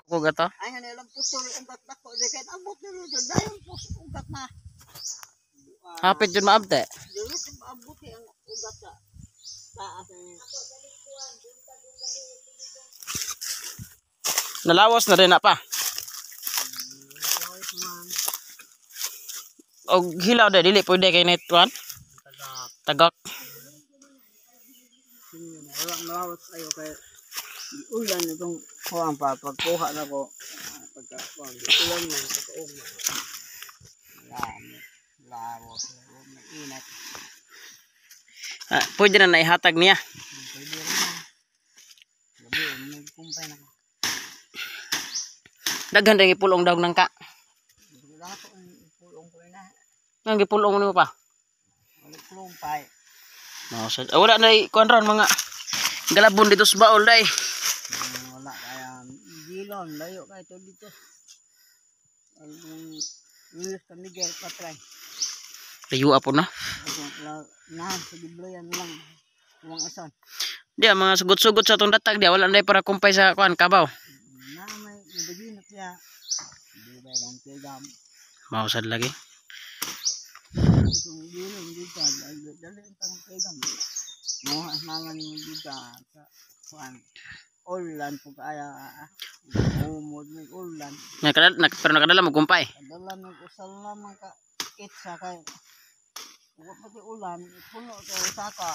Ko gato. Ay nilang putol ugat dako di kay abot nilo dayon pus ugat na. Hapit jud maabte. Dili maabot ang ugat sa taas ni. Nalawas na rin na pa. Og hilaw de dili pwede kay net one. Tagak. Wala malawas ayo kay ulan itong kuan pa pagkuha na ko pagka ulan man pagkaugma. Lawas inat. Ah, pwede na naihatag niya. Pwede rin na. Gabi, nagkumpay na ko. Daghan rin ipulong daw ng ka. Ipulong ko na. Nang gipulong nimo pa? Wala pulumpay. No, so, wala na kuan ron mga galabon dito sa baol day. Wala kaya gilon layo kay to dito. Ang Luis Miguel patray. Layo po na. Na sa giblayan lang. Uwang asan. Di mga sugot-sugot sa atong datag di wala na para kumpay sa kuan kabaw. Na may nadaginot siya. Di ba kang tigam. Mausad lagi. Itong gilon dito dali ang tigam. Mo naman dito sa kuan. Ulan po kaya umod may ulan. Nakadala pero nakadala mo kumpay. Kadala mig usal lamang ka itsa kay wa pati ulan puno to saka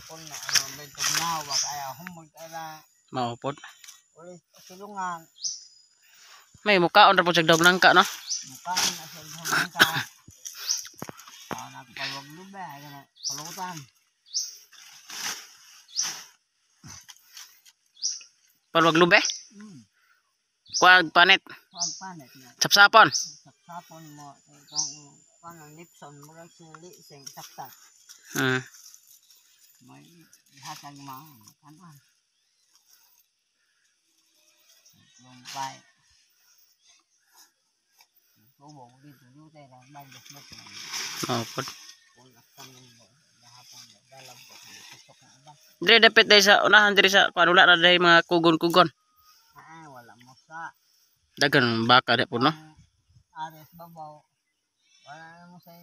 puno ano bentog nawa kaya humod kaya mao pod. Uli silungan. May mukaon ra po siya dog nangka no. Mukaon na siya dog nangka. Ah, nagpalwag lube kana palutan. Palwag lube? Kuag panet. Kuag panet na. Sapsapon. Sapsapon mo itong paano nipson murag sili sing saksa. May hatag ma kanan. Lumpay. Tubo dito dito ra bagos mo. Oh, pod. Dire dapit dai sa unahan diri sa kuan wala na dai mga kugon-kugon. Ah, wala mo sa. Dagan baka di po no. Ares babaw. Wala mo sa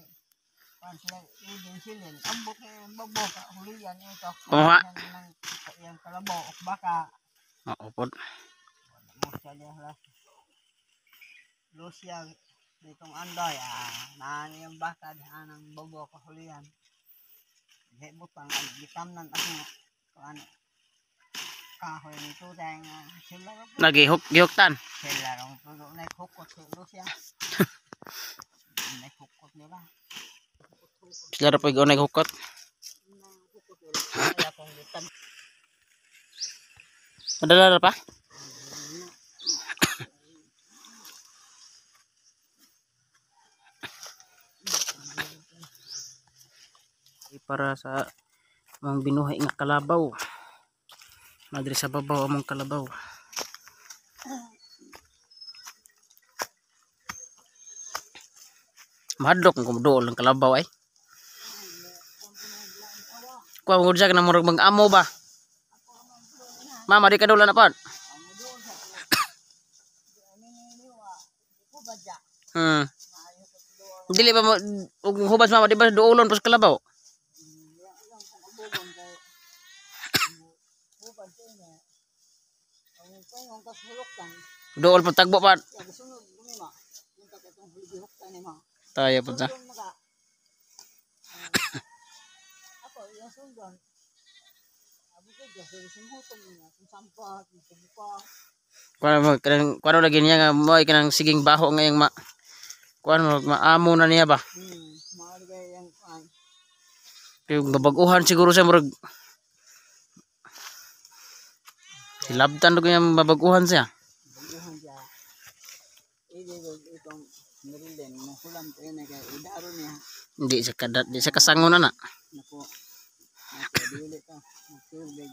kuan sila idin silin. Ambot kay babaw ka huliyan ito. Kumuha. Yang kalabaw ok baka. Oo pod. Wala mo sa diha. Lucia ditong andoy ah, naan yung baka diha ng babaw ka huliyan. Di butang gitamnan ako kuan kahoy ni tutay nga sila ra po. Nagihok gihoktan. Sila ra po na hukot si Lucia. Na hukot nila. Sila ra po gunay hukot. Madala ra pa? Para sa among binuhay nga kalabaw. Madri sa babaw among kalabaw. Mahadlok kung duol ang kalabaw ay. Kuha mo siya ka na murag mag-amo ba? Mama, di ka duol na pod. Dili ba mo ug hubas mama di ba duolon pas kalabaw? Dool po tagbo pa. Tayo po ta. Kuano mo kanang kuano lagi niya nga mo ay kanang siging baho nga yang ma kuano mo maamo na niya ba. Yung babag-uhan siguro siya murag hilabtan do kaya babaguhan siya. Baguhan siya. Itong merilin mo kulam ko yun kay idaro niya. Hindi siya kada, di siya kasangon na na. Nako. Nako dili ka magtubig.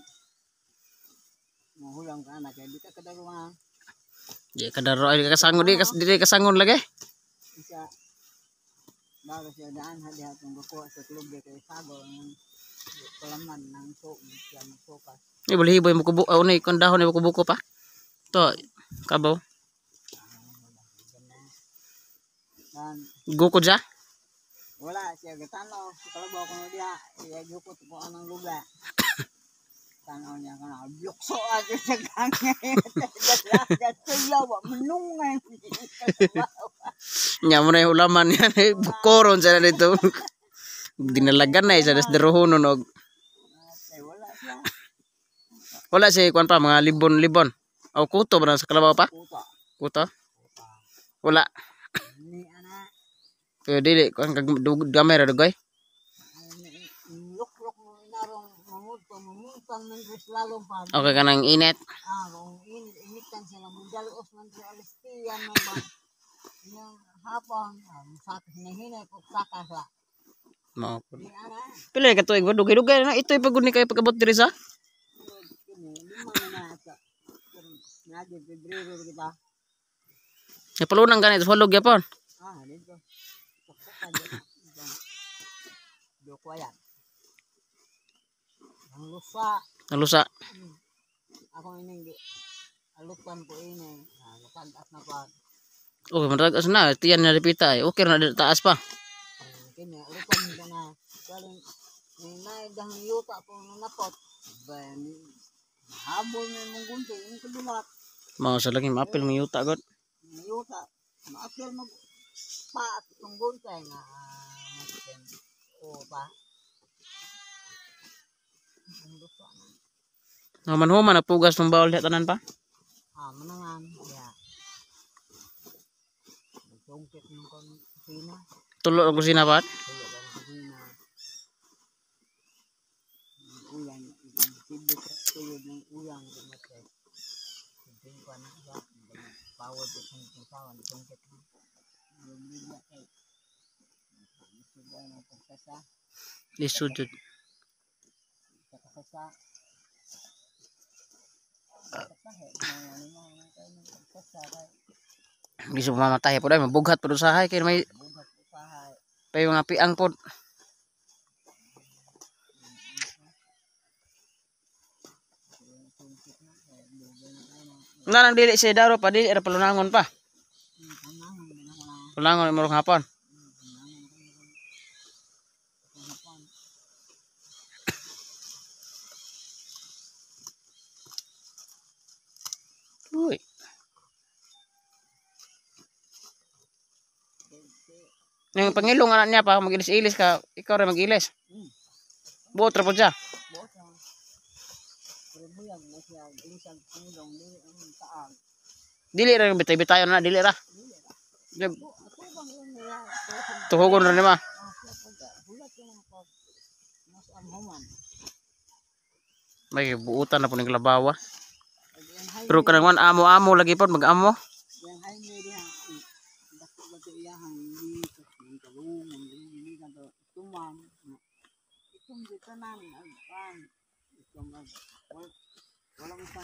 Muhulam ka na kay di ka kadaruan. Di kadaro ay di kasangon di kas di kasangon lagi. Isa bago siya daan hadi atong gakuha sa tubig kay sago ng kulaman ng tubig siya magsukas. Ni balihiboy mo kubo ni kon dahon ni kubuko pa. To kabaw. Dan Gukod siya. wala siya gatanaw sa kalabaw kuno diha. Iya jukot ko anang lugar. Tanaw niya kana blokso ato sa gangay. Dalaga wa manungay. Nya mo na yung ulaman yan. Bukoron sa na dito. Dinalagan na isa das derohonon og Ay wala siya. wala siya kuan pa mga libon-libon. O kuto ba na sa kalabaw pa? Puta. Kuto? Wala. Ni ana. Pero dili kuan kag gamay ra dugay. Luklok mo inarong mamudto mamutang ng lalong pa. Okay kanang init. Ah, kung init initan sila mudalos man sa alistian man ba. Yang hapon, musaka hinahinay ko saka sa. Mao po. Ni ana. Pila ka tuig ba dugay-dugay na ito'y pagud ni kay pag-abot diri sa. Kini lima na na sa. Pero nagi Pebrero kita. Napalunang ganit hulog gyapon. Ah, dito. Saksakan dito. Doko yan. Ang lusa. Nalusa. Ako ining alutan ko ini. Ah, lukad-as na pa. Okay, man as na tiyan na dipita eh. Okay na taas pa. Kini alutan ko na. Kaling may naidang yuta po nanapot. Ben, habol na mong gunting. Ini kadulat. Mao sa lagi maapil ng yuta god. Yuta. Maapil mag paat itong gunting. Ah, o pa. Ang lusa na. Human-human napugas ng bawol diha tanan pa. Ah, manangan. Ya. Sungkit ng kusina. Tulo ang kusina pa. Tulo ang kusina. Ang uyan. Sibuk sa tuyod ng uyan. Kumatay. Sibing pa na siya. Pawad sa kusawan. Sungkit na. Yung bigla kay. Isugay ng pagsasa. Lisod jud. Pagkasasa. Pagkasahe. Mga ano mo. Pagkasa kay. Lisod mamatay po dai mabughat po usahay kay may Bugat usahay. pay mga piang pod. Sungkit na. Kaya dugay na tayo na. Nanang dili siya daro pa dili ra palunangon pa. Pangangon din ako na. Palunangon imong hapon. Hapon. Uy. Yung pangilong anak niya pa magilis-ilis ka, ikaw ra magilis. Buot ra pod siya. Buot lang. Pero buyag na siya. Ilisag pangilong. Dili ang taag. Dili ra bitay-bitayon na dili ra. Dili ra. Di- Ako bang yun nila. Tuhugon ra nima. Ah, siya pagka. Hulat yun ang pag. Mas ang human. May buutan na po ning labawa. Ang highway. Pero kanang wan amo-amo lagi pod mag-amo. Ang highway diha. Dako ba ito iyahang dito. Ang kalungan. Hindi ka to. Tuman. Itong dito na. Itong walang isang